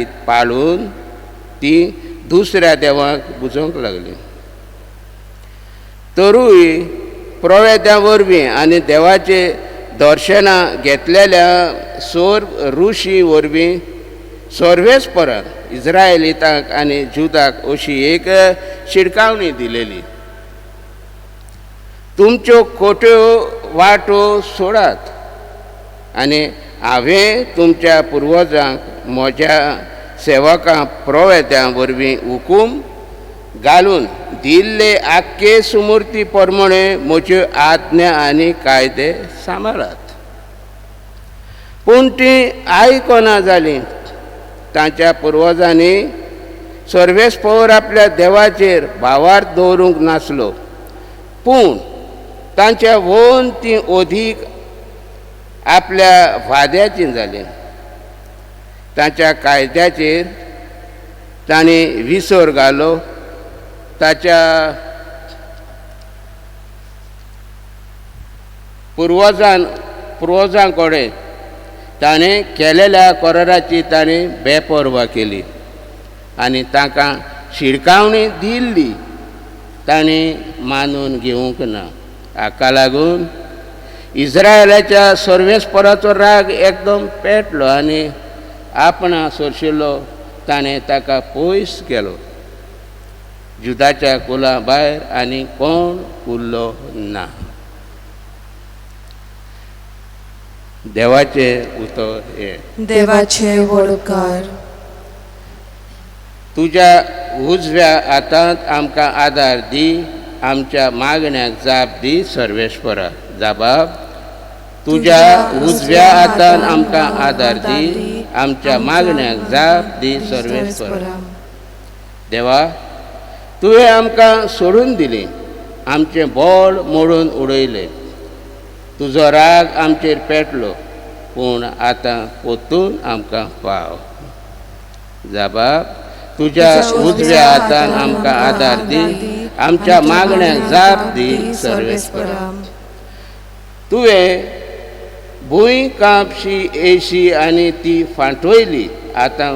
पाळून ती दुसऱ्या देवाक पुजोवंक लागली. तरूय प्रोवेद्या वरवीं आनी देवाचे दर्शनां घेतलेल्या सोर ऋषी वरवीं सर्वेस्परान इस्रायलितांक आनी जुदाक अशी एक शिडकावणी दिलेली, तुमच्यो खोट्यो वाटो सोडात आनी हांवें तुमच्या पुर्वजांक म्हज्या सेवकां प्रोवेत्यां वरवीं हुकूम घालून दिल्ले आख्खे सुमूर्ती प्रमाणे म्हज्यो आज्ञा आनी कायदे सांबाळात. पूण ती आयकना जाली. तांच्या पुर्वजांनी सर्वेस्पर आपल्या देवाचेर भावार्थ दवरूंक नासलो, पूण तांच्या वोन ती अदीक आपल्या वाद्याची जाली. ताच्या कायद्याचेर तांणी विसर घालो. ताच्या पुर्वजां कडेन ताणें केलेल्या कराराची ताणें बेपर्वा केली आनी तांकां शिडकावणी दिल्ली ताणें मानून घेवंक ना. हाका लागून इस्रायलाच्या सर्वेस्पराचो राग एकदम पेटलो आनी आपणा सोरशिल्लो ताणें ताका पयस केलो. जुदाच्या कुला भायर आनी कोण उरलो ना. देवाचें उतर हें. देवाचे वडकार. तुज्या उजव्या हातांत आमकां आदार दी, आमच्या मागण्याक जाप दी सर्वेस्परा. जाबाब, तुज्या उजव्या हातान आमकां आदार दी, आमच्या मागण्याक जाप दी सर्वेस्परा. देवा, तुवें आमकां सोडून दिली, आमचें बोल मोडून उडयलें. तुजो राग आमचेर पेटलो, पूण आतां परतून आमकां पाव. जाबाब, तुज्या उजव्या हातान आमकां आदार दी, आमच्या मागण्याक जाप दी सर्वेस्परा. तुवें भूंय कांपशी येशी आनी ती फांटवयली. आतां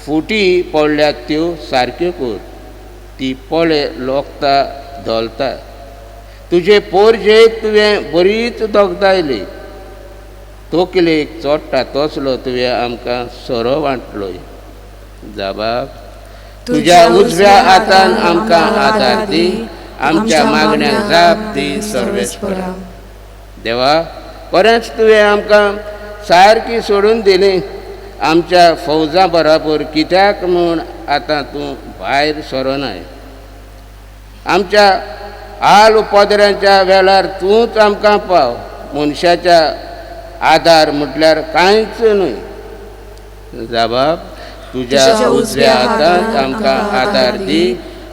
फुटी पडल्यात त्यो सारक्यो कर, ती पळे लोकता धोलता. तुजे पोरजेक तुवें बरीच दोगदायली, तकलेक चोडटा तसलो तुवें आमकां सोरो वांटलोय. जाबाब, तुज्या उजव्या हातान आमकां आदार दी, आमच्या मागण्याक जाप दी सर्वेस्परा. देवा, खरेंच तुवें आमकां सारकी सोडून दिली, आमच्या फौजां बराबर कित्याक म्हूण आतां तूं भायर सरोनाय. आमच्या आल उपद्र्यांच्या वेळार तूंच आमकां पाव. मनशाच्या आदार म्हटल्यार कांयच न्हय. जाबाब, तुज्या उजव्या हातान आमकां आदार दी,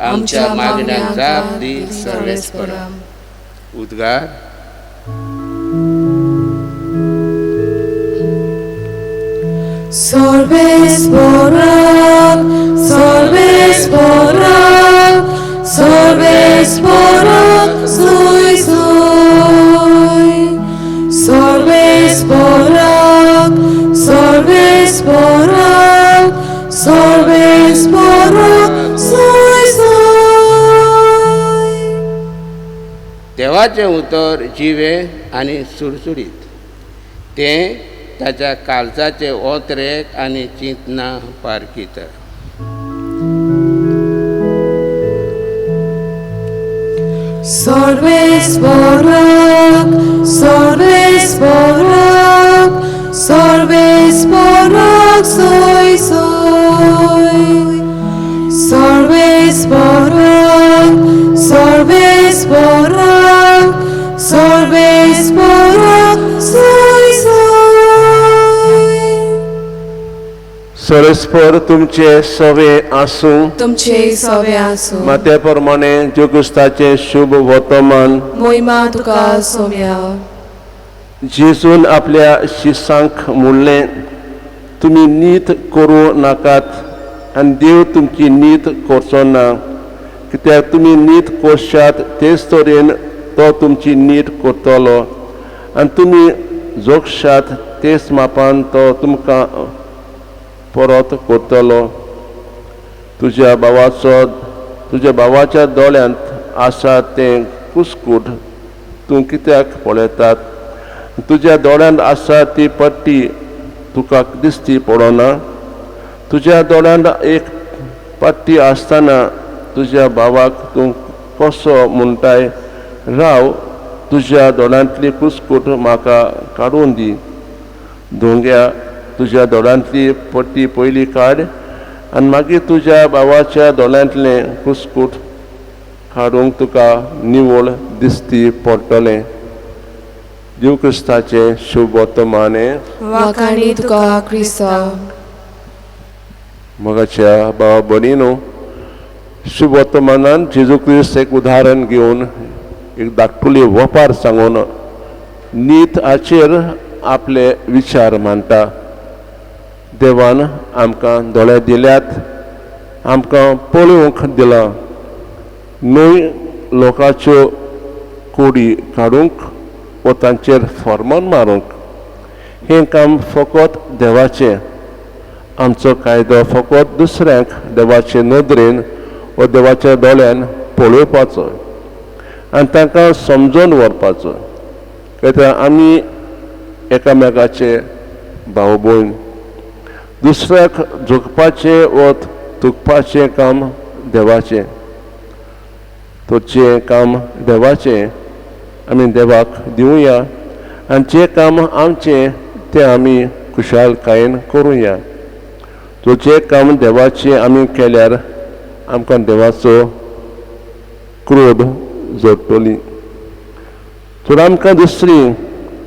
आमच्या मागण्याक जाप दी सर्वेस्परा. उद्गार. सर्वेस्परा, सर्वेस्परा, सर्वेस्परा, सुय सुय. सर्वेस्परा, सर्वेस्परा, सर्वेस्परा, सुय सुय. देवाचें उतर जिवें आनी सुडसुडीत, तें ताच्या काळजाचे ओतरेक आनी चिंतना पारखिता. सर्वेस्परा, सर्वेस्परा, सर्वेस्परा, सुय सुय. सर्वेस्परा, सर्वेस्परा, सर्वेस्परा, सुय सुय. सर्वेस्पर तुमचे सवे आसूं, तुमचे सवे आसूं. माते प्रमाणे जेजू शुभ वर्तमान. मोहिमा तुका सोम्या. जेजून आपल्या शिसांक म्हणलें, तुमी नीत करूं नाकात आनी देव तुमची नीत करचो ना, कित्याक तुमी नीत करशात तेच तरेन तो तुमची नीत करतलो आनी तुमी जोगशात तेच मापान तो तुमकां परत करतलो. तुज्या भावाचो तुज्या भावाच्या दोळ्यांत आसा तें कुस्कूट तूं कित्याक पळयतात? तुज्या दोळ्यांत आसा ती पट्टी तुका दिसती पडना. तुज्या दोळ्यांत एक पट्टी आसतना तुज्या भावाक तूं कसो म्हणटाय, राव तुज्या दोळ्यांतली कुस्कूट म्हाका काडून दी. धोंग्या, तुज्या दोळ्यांतली पट्टी पयली काड आनी मागीर तुज्या भावाच्या दोळ्यांतलें कुस्कूट काडूंक तुका निवळ दिसती पडटलें. देव क्रिस्ताचें शुभवर्तमाने. वाखाणी तुका क्रिस्ता. मोगाच्या भावा भयणीनो, शुभवर्तमानान जेजू क्रिस्त एक उदाहरण घेवन एक धाकटुली वपार सांगून नीत हाचेर आपले विचार मांडटा. देवान आमकां दोळे दिल्यात, आमकां पळोवंक दिलां, न्हय लोकांच्यो कोडी काडूंक व तांचेर फॉर्मान मारूंक. हें काम फकत देवाचें. आमचो कायदो फकत दुसऱ्यांक देवाचे नदरेन व देवाच्या दोळ्यान पळोवपाचो आनी तांकां समजून व्हरपाचो. कित्याक आमी एकामेकाचे भाव भयण. दुसऱ्याक जोखपाचें व तुकपाचें काम देवाचें. तर जें काम देवाचें आमी देवाक दिवया आनी जें काम आमचें तें आमी खुशालकायेन करुया. तर जें काम देवाचें आमी केल्यार आमकां देवाचो क्रोध जोडटली. तर आमकां दुसरी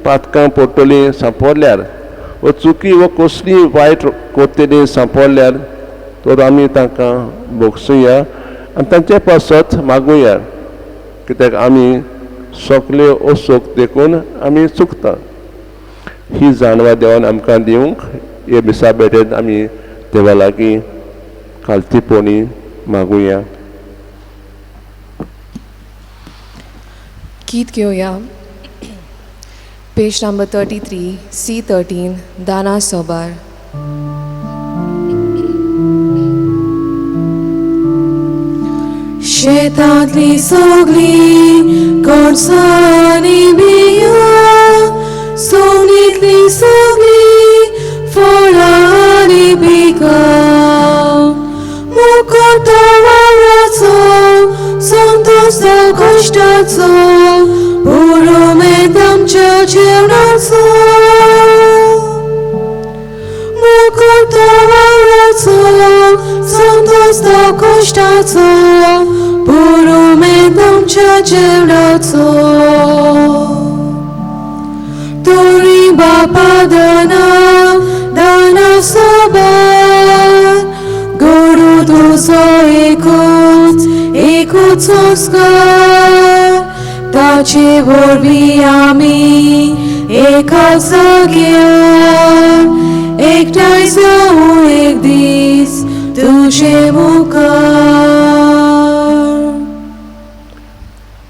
पातकां पडटलीं सांपडल्यार व चुकी व कसली वायट करतली सांपडल्यार तर आमी तांकां भोगसुया आनी तांचे पासत मागुया. कित्याक आमी सगळे असोक देखून आमी चुकता. ही जाणवा देवान आमकां दिवंक हे मिसा भेटेंत आमी देवा लागीं खालतीपणी मागुया. गीत घेवया. पेज नंबर 33, C13, दाना सोबार. शेतांतली सगळी गोडसाणी बियां, सोनीतली सगळी फळां आनी पिकां, मुकुट वावराचो संतोष कश्टाचो, पुरुमेंत आमच्या जेवणाचो. मुकुट वावराचो संतोष कश्टाचो, पुरुमेंत आमच्या जेवणाचो. तोरी बापा दाना दाना सोबार, गुरु तुजो एकूच एकूच संस्कार, ताचे वरवीं आमी एका जाग्यार एकठांय जावं एक दीस तुजे मुखार.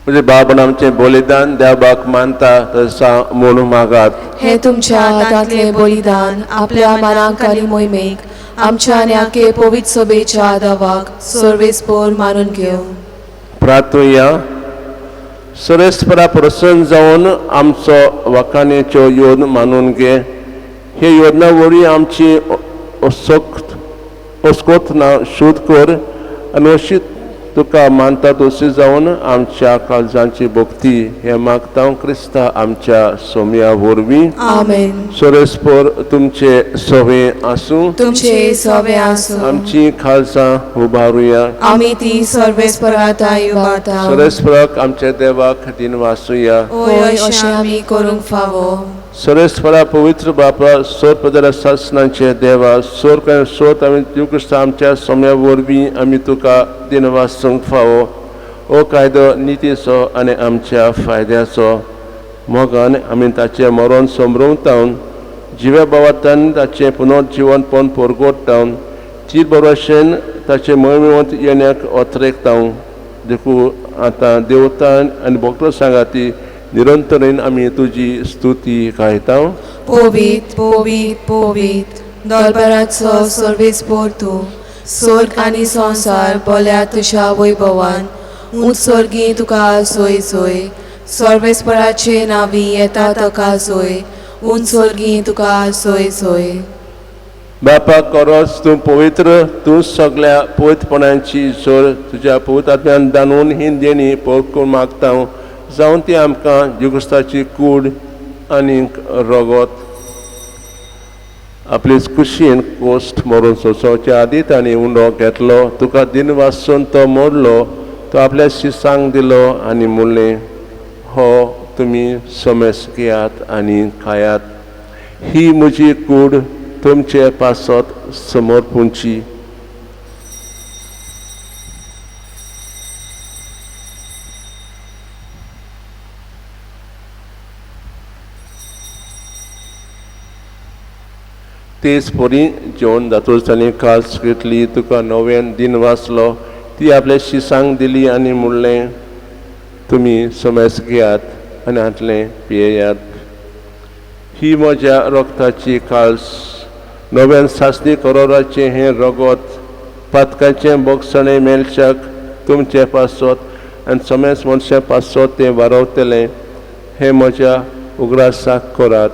म्हणजे बाबान आमचें बलिदान देवाक मानता तसा म्हूण मागात. हे तुमच्या हातांतलें बलिदान आपल्या मानाक आनी मोहिमेक आमच्या आनी आखे पवित्र सभेच्या दावाक सर्वेस्पोर मानून घेवं. प्रार्थुया. सरेस्परा प्रसन्न जावन आमचो वाखाणेच्यो योजना मानून घे. हे योजना वरवीं आमची अस्कोतना शोध कर आनी अशी तुका मानता तशी जावन आमच्या काळजांची भक्ती हे मागता क्रिस्ता आमच्या सोम्या वरवीं. आमेन. सरेस्पर तुमचे सवे आसूं. तुमचे सवे आसूं. आमची खालसां उबारुया. आमी ती सर्वेस्पराताय उबारता. सरेस्पराक आमच्या देवाक दिनवासुया. होय, अशें आमी करूंक फावो. सरेस्परा पवित्र बापा सोर पदरा सासनाचे देवा सोर सोत आमी देव क्रिस्ता आमच्या सोम्या वरवीं आमी तुका दिनवासूंक फावो. हो कायदो नितीचो आनी आमच्या फायद्याचो. मोगान आमी ताचें मरण समरवतावन जिव्या भावांतल्यान ताचें पुनर्जिवनपण परगटतावन ती बरोशेन ताचें मोहिमेवंत येण्याक अत्रेकताव. देखून आतां देवतान आनी भक्त सांगाती निरंतरेन आमी तुजी स्तुती गायता. पवित्र पवित्र पवित्र दरबाराचो सर्वेस्पोर तूं स्वर्ग आनी संवसार बोल्या तुज्या वैभवान उंच स्वर्गी तुका सोय सोय सर्वेस्पराचे नांवी येता ताका सोय उंच स्वर्गी तुका सोय सोय. बापा करोच तूं पवित्र, तूं सगळ्या पवित्रपणाची जोर तुज्या पवित्र आत्म्यान दानून ही देणी पवित्र मागता जावन ती आमकां जेजू कूड आनीक रगत. आपलेच कुशीन कोश्ट मरून सोंसोवच्या आदी तांणी उंडो घेतलो, तुका दिन वासून तो मोडलो, तो आपल्या शिसांक दिलो आनी म्हणलें, हो तुमी समेस घेयात आनी खायात, ही म्हजी कूड तुमचे पासत समर्पूंची. तेच परी जेवण जातूच ताणें कास घेतली, तुका नव्यान दिन वाचलो, ती आपल्या शिसांक दिली आनी म्हणलें, तुमी समेस घेयात आनी हांतलें पियेयात, ही म्हज्या रगताची काल्स, नव्यान सासणी करोराचें हें रगत पातकाचें बोगसणें मेळच्याक तुमचें पासत आनी समेस मनशां पासत तें वारवतलें, हें म्हज्या उगडासाक करात.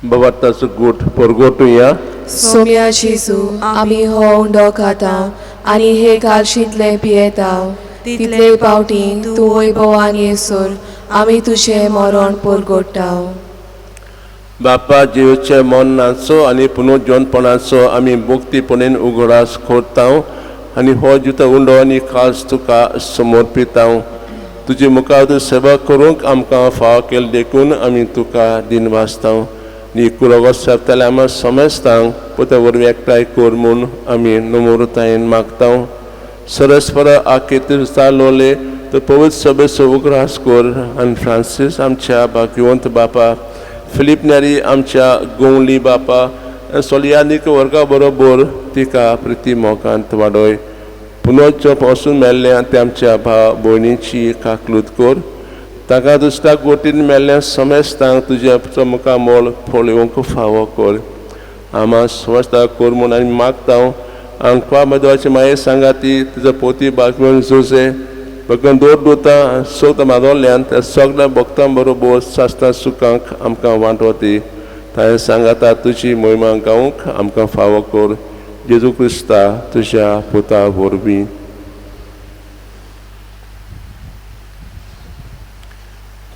बाबा गुट परगोटुया. सोम्या जेजू, आमी हो उंडो खाता आनी हे कालशींतलें पियेता, तितले पावटी तूं वैभवान येसर आमी तुजें मरण परगोट्टा. बापा जेजूचे मरणाचो आनी पुनर्जनपणाचो आमी मुक्तीपणेन उगडास करता आनी हो जितो उंडो आनी खास तुका समर्पिता. तुजे मुखार तूं सेवा करूंक आमकां फावो केली देखून आमी तुका दिनवासता. नी कुरगो सेपताले आमी समजता पुता वरवीं एकठांय कर म्हूण आमी नम्रतायेन मागता. सरस्पर आकेत चालवले तर पवित्र सभेचो उगडास कर आनी फ्रांसीस आमच्या भाग्यवंत बापा, फिलीप नेरी आमच्या गोंवली बापा, सोलियानीक वर्गा बरोबर तिका प्रिती मोगांत वाडय. पुनोच्च पासून मेल्ल्या ते आमच्या भाव भयणीची काकलूत कर, ताका दुसऱ्या गोटीन मेल्ल्या समेस्तांक तुज्या मुखामोल पळोवंक फावो कर. आमा समजता कर म्हूण आमी मागता. आमकां मदवाची माये सांगा ती तुजो पोती बागवेन जुजे भगवान दोर दोता सोत मादोल्यान त्या सगळ्या भक्तां बरोबर सासना सुखांक आमकां वांटवती. ताणें सांगाता तुजी मोहिमा गावंक आमकां फावो कर. जेजू क्रिस्ता तुज्या पुता वरवीं.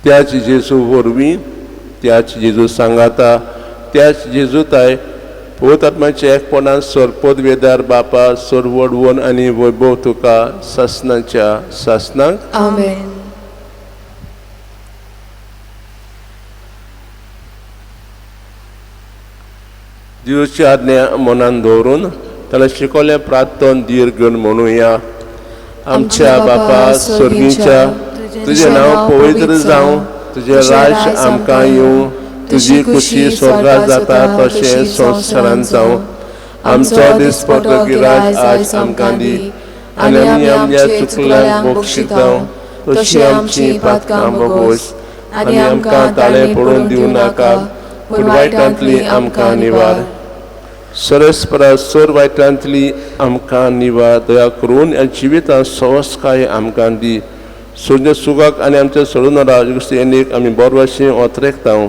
त्याच जेजू वरवीं, त्याच जेजू सांगाता, त्याच जेजू ताय पवित्र आत्म्याच्या एकपणान सरपद वेदार बापा सरवडवण आनी वैभव तुका सासनाच्या सासनाक. आमेन. जेजूची आज्ञा मनान दवरून ताणें शिकवलें प्रार्थन धीर घेवन म्हणुया. आमच्या बापा स्वर्गीच्या, तुजें नांव पवित्र जावं, तुजें राज्य आमकां येवं, तुजी खुशी स्वर्गात जाता तशें संवसारांत जावं. आमचो दिसपट्टो गिराज आज आमकां दी आनी आमी आमच्या चुकल्यांक बक्षिता तशी आमची पातकां बोगोस आनी आमकां ताळें पडून दिवं नाका, पूण वायटांतली आमकां निवार. सरस्परा सर वायटांतली आमकां निवार. दया करून ह्या जिवितांत सवस्काय आमकां दी. सुर्य सुगाक आनी आमच्या सोडून राज आमी बरवाशी ओतरेकता.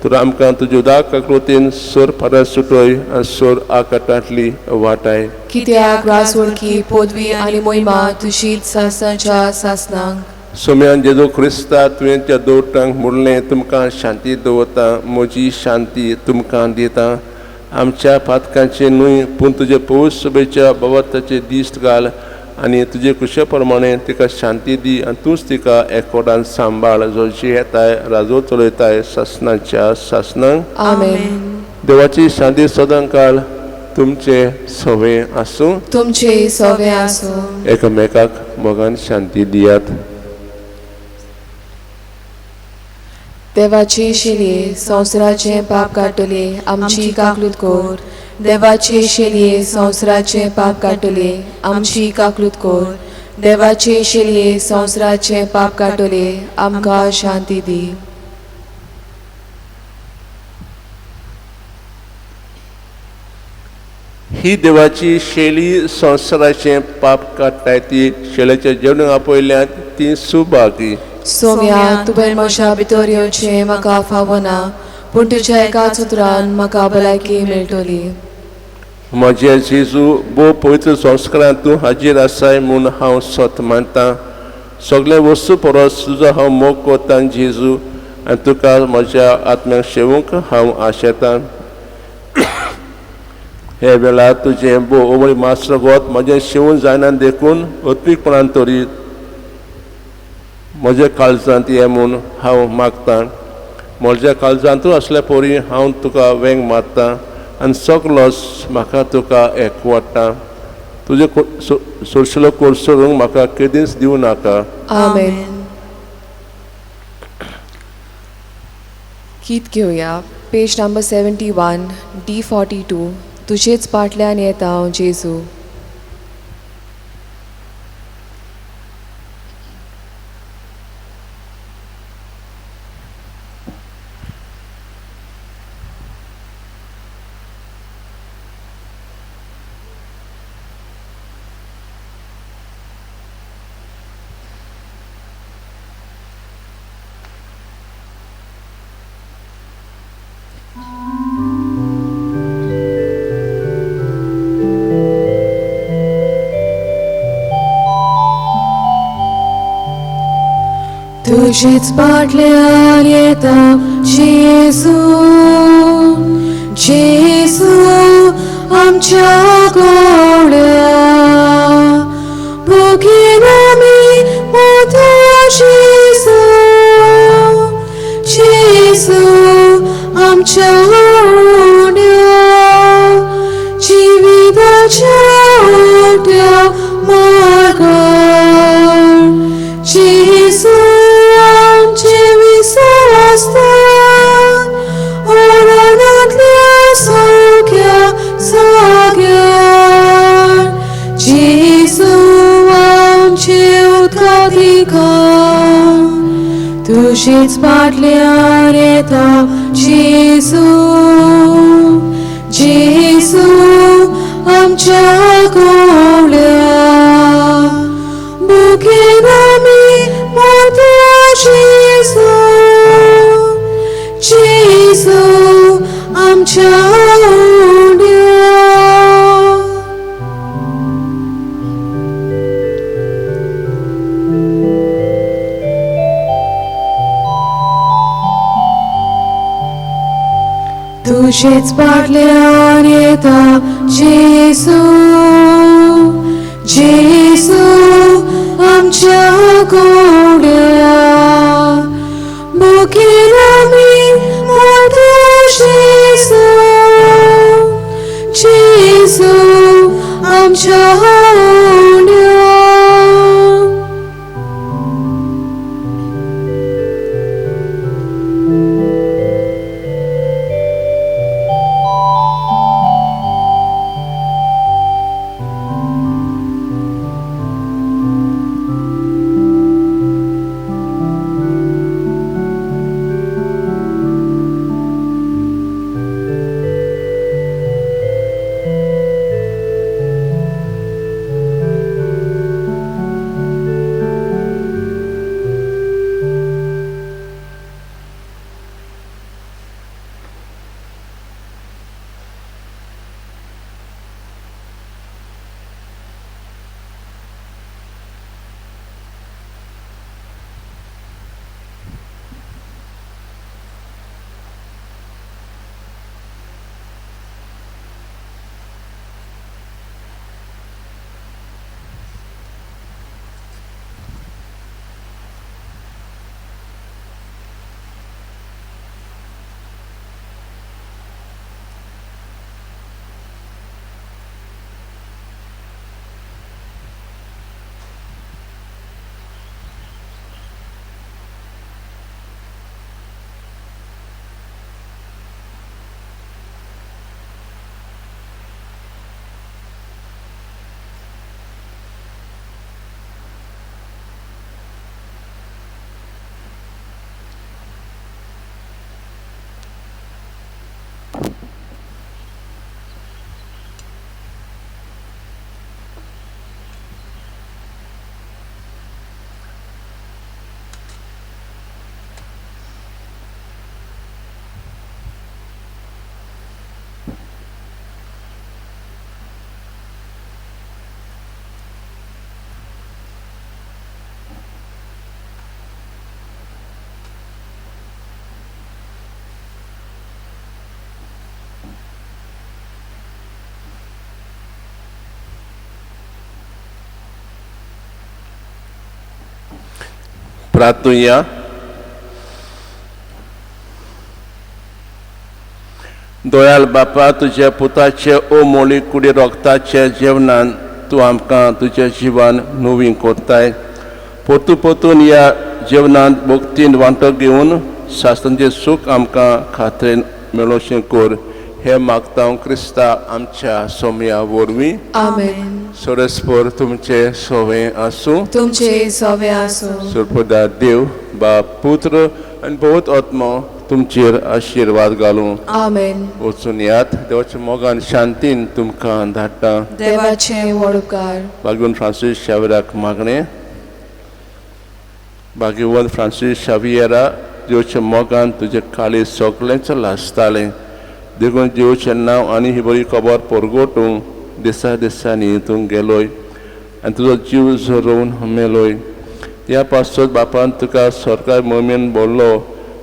तर आमकां तुज्या उदाक आकृतीन सोर फारां सुटय आनी सोर आकाटांतली वाटाय. कित्याक रासवळकी पदवी आनी मोहिमा तुजीच सासनाच्या सासनाक. सोम्यान जेजू क्रिस्ता तुवें त्या दवटांक म्हणलें, तुमकां शांती दवरता, म्हजी शांती तुमकां दिता. आमच्या पातकांचे न्हय पूण तुजे पवित्र सभेच्या बाबताचे दीस घाल आनी तुजे कुशे प्रमाणे तिका शांती दी आनी तूंच तिका एकवटान सांबाळ, जो जियेताय राजो चलयताय सासनाच्या सासनाक. आमेन. देवाची शांती सदांकाल तुमचे सवे आसूं. तुमचे सवे आसूं. एकामेकाक मोगान शांती दियात. देवाची शिली संवसाराचें पाप काडटली आमची काकलूत कर. देवाचे शेलये संवसाराचें पाप काडटले आमची काकलूत कोर. देवाचे शेलये संवसाराचें पाप काडटले आमकां शांती दी. ही देवाची शेली संवसाराचें पाप काडटाय ती शेल्याच्या जेवणाक आपयल्यात ती सुभागी. सोम्या, तुवें म्हज्या भितर येवचें म्हाका फावना, पूण तुज्या एकाच उतरान म्हाका भलायकी मेळटली. म्हजे जेजू, भोव पवित्र संस्कारांत तूं हाजीर आसाय म्हूण हांव सत मानतां. सगळे वस्तू परस तुजो हांव मोग करतां जेजू, आनी तुका म्हज्या आत्म्याक शेवूंक हांव आशेतां. हे वेळार तुजें भोव अमूल्य मांस रगत म्हजें शेवून जायना देखून अत्वीकपणान तरी म्हज्या काळजांत ये म्हूण हांव मागतां. म्हज्या काळजांतूच आसल्या परी हांव तुका वेंग मारतां आनी सगलोच म्हाका तुका एकवटा. तुजें सोरशिलो कोरसोरूंक म्हाका केदींच दिवं नाका. आमेन. गीत घेवया, पेज नंबर 71, D42. तुजेच पाटल्यान येता हांव जेजू. तुजेच पाटल्यान येता जेजू, जेजू आमच्या गोड्या. भुकेन आमी मोठो जेजू, जेजू आमच्या उण्या. जिविताच्या उकत्या मार्गार जेजू आमचें विस्वासस्थान, ओरणांतल्या सौख्या जाग्यार जेजू आमचें उदकाधिकार. तुजेच पाटल्यान येता जेजू, जेजू आमच्या गोवल्या. भुकेन आमी मोठो जेजू, जेजू आमच्या उण्या. तुजेच पाटल्यान येता जेजू, जेजू आमच्या गोड्या. भुकेन आमी मोठो जेजू, जेजू आमच्या उण्या. प्रार्थुया. दयाळ बापा, तुज्या पुताचे ओ मोळी कुडी रोगताचे जेवणान तूं आमकां तुजें जिवन नवीन करताय. परतू परतून ह्या जेवणांत भक्तीन वांटो घेवन शास्त्रांचें सूख आमकां खात्रेन मेळोवचें कर, हें मागता हांव क्रिस्ता आमच्या सोमया वरवीं. आमेन. सरस्पर तुमचें सोवें आसूं. तुमचे सोवे आसूं. सरपदा देव बाप, पुत्र आनी भोवत आत्मो तुमचेर आशिर्वाद घालूं. आमेन. वचून यात, देवाच्या मोगान शांतीन तुमकां धाडटा. देवाचे व्हड उपकार. बागून फ्रांसीस शाविराक मागणें. भाग्यवंत फ्रांसीस शावियरा, देवच्या मोगान तुजें काळीज सगळेंच लासतालें, देखून देवचें नांव आनी ही बरी खबर परगटूंक दिसा दिसांनी तूं गेलोय आनी तुजो जीव झरोवन मेलोय. ह्या पासत बापान तुका सरकार मोमेन बोल्लो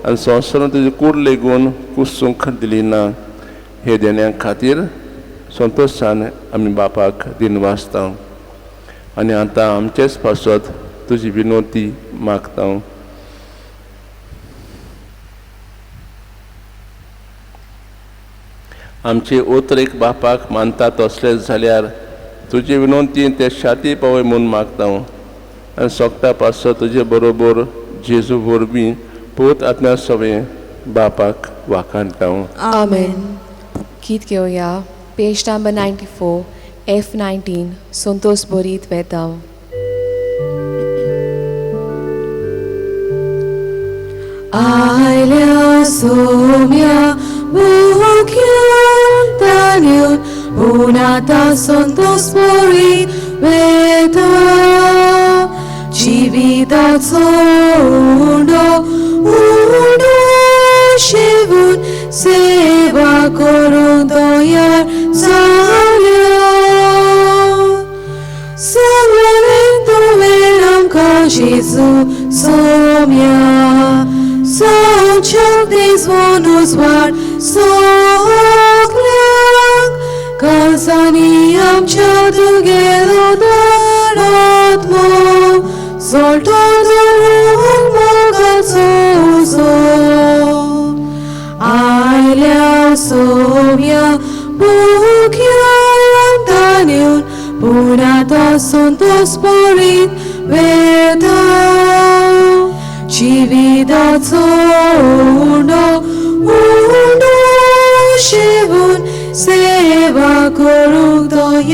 आनी संवसारान तुजी कूड लेगून कुसूंक दिली ना. हे देण्या खातीर संतोशान आमी बापाक दिनवासता आनी आतां आमचेच पासत तुजी विनोती मागता. आमचे उतरेक बापाक मानता तसले जाल्यार तुजी विनोती ते शाती पावय म्हूण मागता आनी सोगटा पासत तुजे बरोबर जेजू वरवीं पूत आत्म्या सवें बापाक वाखाणटा. आमेन. गीत घेवया, पेज नंबर 94, F 19, संतोष भरीत वेता. आयल्या सोम्या मुख्यान येवन, पूण आतां संतोष भरीत वेता. जिविताचो उंडो उंडो शेवून सेवा करूंक तयार जाल्या. सगळें तुवें आमकां जेजू सोम्या, सोचक दीस उजवाड सगल्यांक. काळजांनी आमच्या तुगेलो आत्मो सोळटो धरून मोगाचो उजो. आयल्या सोम्या मुख्यान येवन, पूण आतां संतोष भरीत वेता. जिविताचो उंडो उंडो शेवून सेवा करूंक तयार.